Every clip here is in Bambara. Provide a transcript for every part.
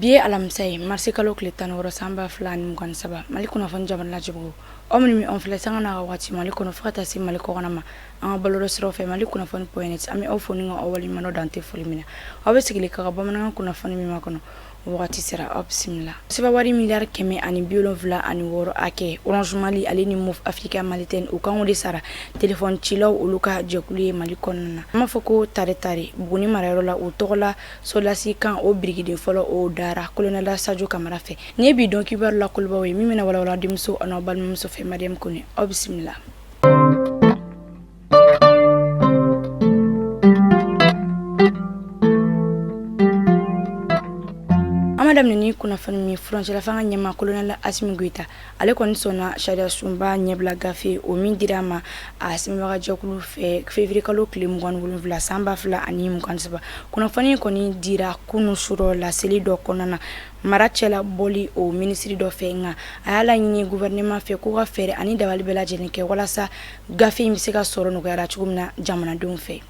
Bi ye alamisa ye, marisi kalo tile 16 san 2023. Mali kunnafoni jabaranin lajɛbagaw, aw minnu bɛ anw filɛ sanga n'a ka waati Mali kɔnɔ fo ka taa se Mali kɔkan ma, an ka bɔlɔlɔ siraw fɛ Mali kunnafoni point net, an bɛ aw fo ni ka aw waleɲuman dɔn dan tɛ foli min na. Aw bɛ sigilen ka bamanankan kunnafoni min makɔnɔ, o wagati sera, aw bisimila. Sefa wari miliyari 176 hakɛ, Orange Mali ale ni Moov Africa Malitel u kan k'o de sara telefɔni cilaw olu ka jɛkulu ye Mali kɔnɔna na. An b'a fɔ ko tare tare Buguni marayɔrɔ la, u tɔgɔla sɔrɔdasi camp o birikiden fɔlɔ o dara kolonɛli Sajo Kamara fɛ. Nin ye bi don kibaru la kolobaw ye min bɛna walawala denmuso an'aw balimamuso fɛ Mariam Kone, aw bisimila. An b'a daminɛ ni kunnafoni min furancɛla fanga ɲɛmaa kolonɛli Asimi Goyita, ale kɔni sɔnna sariya sunba ɲɛbila gafe o min dira a ma a sɛbɛnbagajɛkulu fɛ février kalo tile 27 san 2023. Kunnafoni kɔni dira kunun surɔ laseli dɔ kɔnɔna na mara cɛla bɔli o minisiri dɔ fɛ, nka a y'a laɲini gouvernement fɛ k'u ka fɛɛrɛ ani dabali bɛɛ lajɛlen kɛ walasa gafe in bɛ se ka sɔrɔ nɔgɔya la cogo min na jamanadenw fɛ.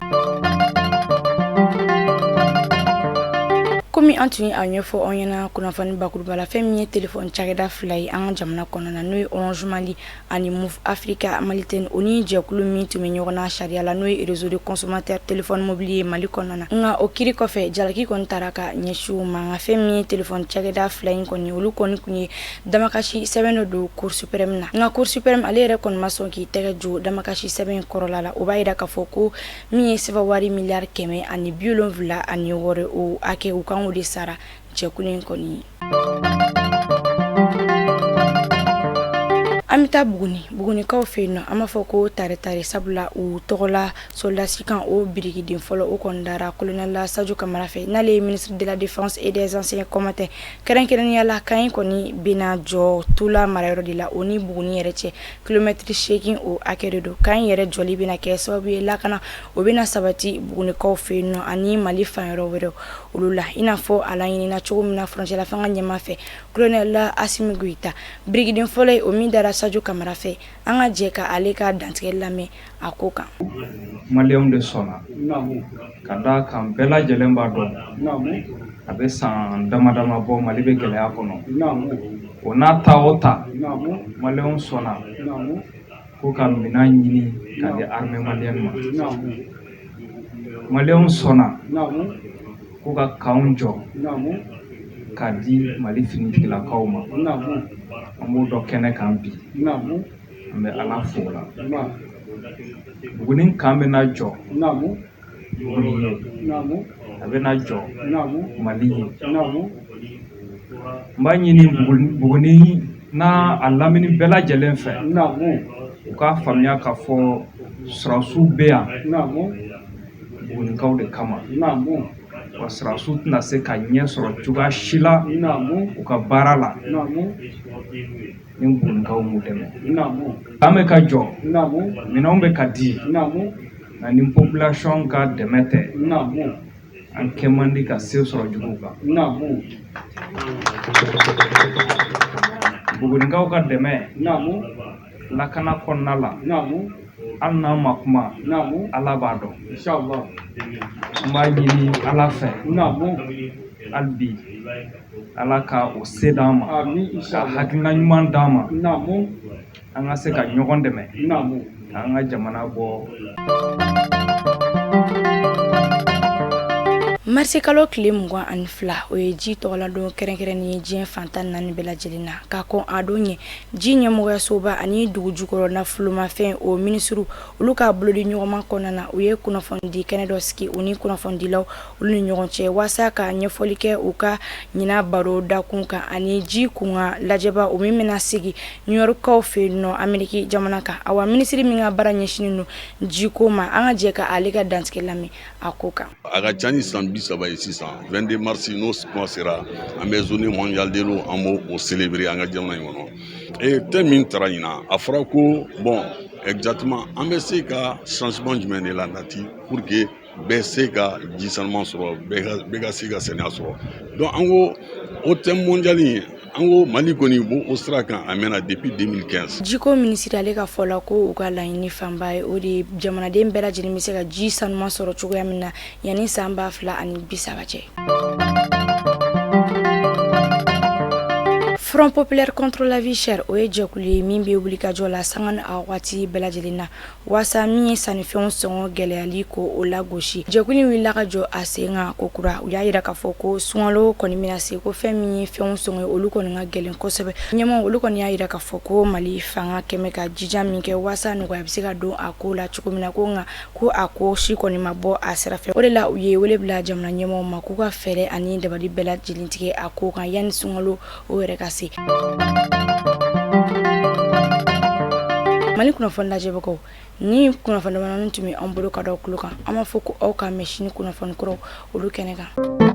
Komi an tun ye a ɲɛfɔ aw ɲɛna kunnafoni bakuruba la, fɛn min ye telefɔni cakɛda fila ye an ka jamana kɔnɔna na, n'o ye Orange Mali ani Moov Africa Malitel, o ni jɛkulu min tun bɛ ɲɔgɔn na sariya la, n'o ye réseau de consommateurs téléphone mobile ye Mali kɔnɔna na. Nka o kiri kɔfɛ, jalaki kɔni taara ka ɲɛsin u ma. Nka fɛn min ye telefɔni cakɛda fila in kɔni, olu kɔni tun ye damakasi sɛbɛn dɔ don Cour suprême na. Nka Cour suprême ale yɛrɛ kɔni ma sɔn k'i tɛgɛ jo damakasi sɛbɛn in kɔrɔla la. O b'a jira k'a fɔ ko min ye sefa wari miliyari 176 o hakɛ, u kan k'o de sara jɛkulu in kɔni ye. An bɛ taa Buguni, Bugunikaw fɛ yen nɔ, an b'a fɔ ko tare tare, sabula u tɔgɔla sɔrɔdasi camp o birikiden fɔlɔ o kɔni dara kolonɛli Sajo Kamara fɛ, n'ale ye ministre de la défense et des anciens combattants. Kɛrɛnkɛrɛnnenya la, camp in kɔni bɛna jɔ Tula marayɔrɔ de la, o ni Buguni yɛrɛ cɛ kilomɛtiri 8 o hakɛ de don. Camp in yɛrɛ jɔli bɛna kɛ sababu ye lakana o bɛna sabati Bugunikaw fɛ yen nɔ ani Mali fan yɔrɔ wɛrɛw olu la, i n'a fɔ a laɲinina cogo min na furancɛla fanga ɲɛmaa fɛ kolonɛli Asimi Goyita. Birikiden fɔlɔ ye o min dara Sajo Kamara fɛ, an ka jɛ ka ale ka dantigɛ lamɛn a ko kan. Maliyɛnw de sɔnna ka d'a kan, bɛɛ lajɛlen b'a dɔn a bɛ san dama dama bɔ Mali bɛ gɛlɛya kɔnɔ. O n'a ta o ta, maliyɛnw sɔnna ko ka minɛn ɲini ka di armée malienne ma. Maliyɛnw sɔnna ko ka campw jɔ k'a di Mali finitigilakaw ma. An b'o dɔn kɛnɛ kan bi, an bɛ Ala fo o la. Buguni camp bɛna jɔ Buguni ye, a bɛna jɔ Mali ye. N b'a ɲini Buguni n'a a lamini bɛɛ lajɛlen fɛ, u k'a faamuya k'a fɔ sɔrɔdasiw bɛ yan Bugunikaw de kama, wa sɔrɔdasiw tɛna se ka ɲɛ sɔrɔ cogoya si la u ka baara la ni Bugunikaw m'u dɛmɛ. An bɛ ka jɔ, minɛnw bɛ ka di, nka ni population ka dɛmɛ tɛ, an kɛ man di ka se sɔrɔ juguw kan. Bugunikaw ka dɛmɛ lakana kɔnɔna la, hali n'an ma kuma, Ala b'a dɔn. N b'a ɲini Ala fɛ hali bi, Ala ka o se d'an ma, ka hakilina ɲuman d'an ma, an ka se ka ɲɔgɔn dɛmɛ k'an ka jamana bɔ. Marisi kalo tile 22, o ye ji tɔgɔladon kɛrɛnkɛrɛnnen ye diɲɛ fan 14 bɛɛ lajɛlen na. Ka kɔn a don ɲɛ, ji ɲɛmɔgɔyasoba ani dugu jukɔrɔ nafolomafɛn o minisiriw olu ka bolodi ɲɔgɔnma kɔnɔna na, u ye kunnafonidi kɛnɛ dɔ sigi u ni kunnafonidilaw olu ni ɲɔgɔn cɛ waasa ka ɲɛfɔli kɛ u ka ɲinan baro dakun kan ani ji kunkan lajɛba o min bɛna sigi New Yorkkaw fɛ yen nɔ Ameriki jamana kan. Awa, minisiri min ka baara ɲɛsinnen don jiko ma, an ka jɛ ka ale ka dantigɛ lamɛn a ko kan. A ka ca ni san 30 ye sisan, 22 mars n'o kuma sera, an bɛ journée mondiale de l'eau, an b'o o célébrer an ka jamana in kɔnɔ. Et thème min taara ɲinan, a fɔra ko bon, exactement, an bɛ se ka changement jumɛn de la nati pour que bɛɛ se ka ji sanuman sɔrɔ, bɛɛ ka se ka saniya sɔrɔ. Donc an ko o thème mondial in, an ko Mali kɔni b'o o sira kan, a mɛnna depuis 2015. Jiko minisiri ale ka fɔ la ko u ka laɲini fanba ye o de ye, jamanaden bɛɛ lajɛlen bɛ se ka ji sanuman sɔrɔ cogoya min na yanni san 2030 cɛ. Front populaire contre la vie chère, o ye jɛkulu ye min bɛ wulikajɔ la sanga ni a waati bɛɛ lajɛlen na waasa min ye sannifɛnw sɔngɔ gɛlɛyali ko o lagosi. Jɛkulu in wulila ka jɔ a sen kan ko kura. U y'a jira k'a fɔ ko sunkalo kɔni bɛna se, ko fɛn min ye fɛnw sɔngɔ ye, olu kɔni ka gɛlɛn kosɛbɛ. Ɲɛmaaw olu kɔni y'a jira k'a fɔ ko Mali fanga kɛmɛ ka jija min kɛ waasa nɔgɔya bɛ se ka don a ko la cogo min na, ko nka ko a ko si kɔni ma bɔ a sira fɛ. O de la u ye wele bila jamana ɲɛmaaw ma k'u ka fɛɛrɛ ani dabali bɛɛ lajɛlen tigɛ a ko kan yanni sunkalo o yɛrɛ ka se. Mali kunnafoni lajɛbagaw, ni kunnafoni damadɔni tun bɛ an bolo ka da aw tulo kan. An b'a fɔ ko aw k'an bɛn sini kunnafoni kuraw olu kɛnɛ kan.